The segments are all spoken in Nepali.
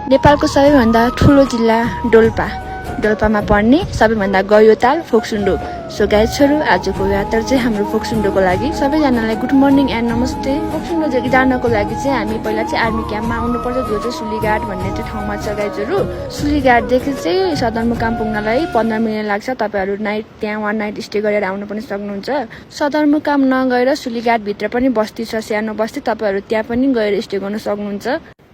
नेपालको सबैभन्दा ठुलो जिल्ला डोल्पामा पर्ने सबैभन्दा गयो ताल फोक्सुन्डो। सो गाइजहरु, आजको यात्रा चाहिँ हाम्रो फोक्सुन्डोको लागि। सबैजनालाई गुड मर्निङ एन्ड नमस्ते। फोक्सुन्डो जानको लागि चाहिँ हामी पहिला चाहिँ आर्मी क्याम्पमा आउनुपर्छ, जो चाहिँ सुलीघाट भन्ने चाहिँ ठाउँमा छ गाइजहरु। सुलीघाटदेखि चाहिँ सदरमुकाम पुग्नलाई 15 मिनेट लाग्छ। तपाईहरु त्यहाँ वान नाइट स्टे गरेर आउन पनि सक्नुहुन्छ। सदरमुकाम नगएर सुलीघाट भित्र पनि बस्ती छ, सानो बस्ती, तपाईहरु त्यहाँ पनि गएर स्टे गर्न सक्नुहुन्छ।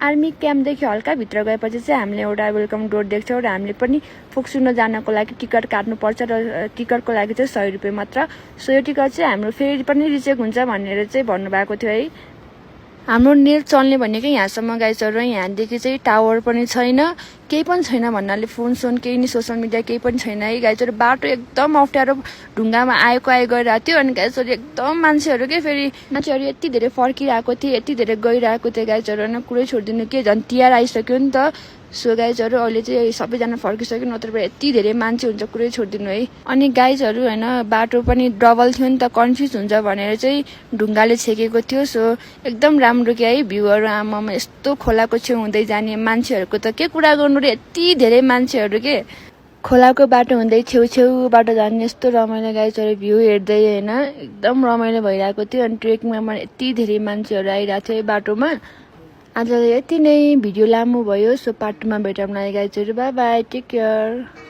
आर्मी क्याम्पदेखि हल्का भित्र गएपछि चाहिँ हामीले एउटा वेलकम डोर देख्छौँ र हामीले पनि फोक्सुन्डो जानको लागि टिकट काट्नुपर्छ र टिकटको लागि चाहिँ 100 रुपियाँ मात्र। सो यो टिकट चाहिँ हाम्रो फेरि पनि रिचेक हुन्छ भनेर चाहिँ भन्नुभएको थियो है। हाम्रो नेट चल्ने भनेकै यहाँसम्म गाइजहरु। यहाँदेखि चाहिँ टावर पनि छैन, केही पनि छैन भन्नाले फोन केही नि सोसियल मिडिया केही पनि छैन है गाइजहरु। बाटो एकदम अप्ठ्यारो, ढुङ्गामा आएको गइरहेको थियो। अनि गाइजहरु एकदम मान्छेहरु के फेरि मान्छेहरु यति धेरै फर्किरहेको थिए, यति धेरै गइरहेको थियो गाइजहरु। होइन कुरै छोडिदिनु, के झन् तिहार आइसक्यो नि त। सो गाइजहरु अहिले चाहिँ सबैजना फर्किसक्यो, नत्र यति धेरै मान्छे हुन्छ कुरै छोडिदिनु है। अनि गाइजहरु होइन बाटो पनि डबल थियो नि त, कन्फ्युज हुन्छ भनेर चाहिँ ढुङ्गाले छेकेको थियो। सो एकदम राम्रो के है भ्यूहरु। आमामा यस्तो खोलाको छेउ हुँदै जाने मान्छेहरुको त के कुरा गर्नु रे, यति धेरै मान्छेहरु के। खोलाको बाटो हुँदै छेउबाट जाने यस्तो रमाइलो गाइजहरु, भ्यू हेर्दै होइन एकदम रमाइलो भइरहेको थियो। अनि ट्रेकिङमा यति धेरै मान्छेहरु आइरहेको थियो बाटोमा। आजलाई यति नै, भिडियो लामो भयो। सो पार्ट 2मा भेटौँला गाइजहरु। Bye bye, take care.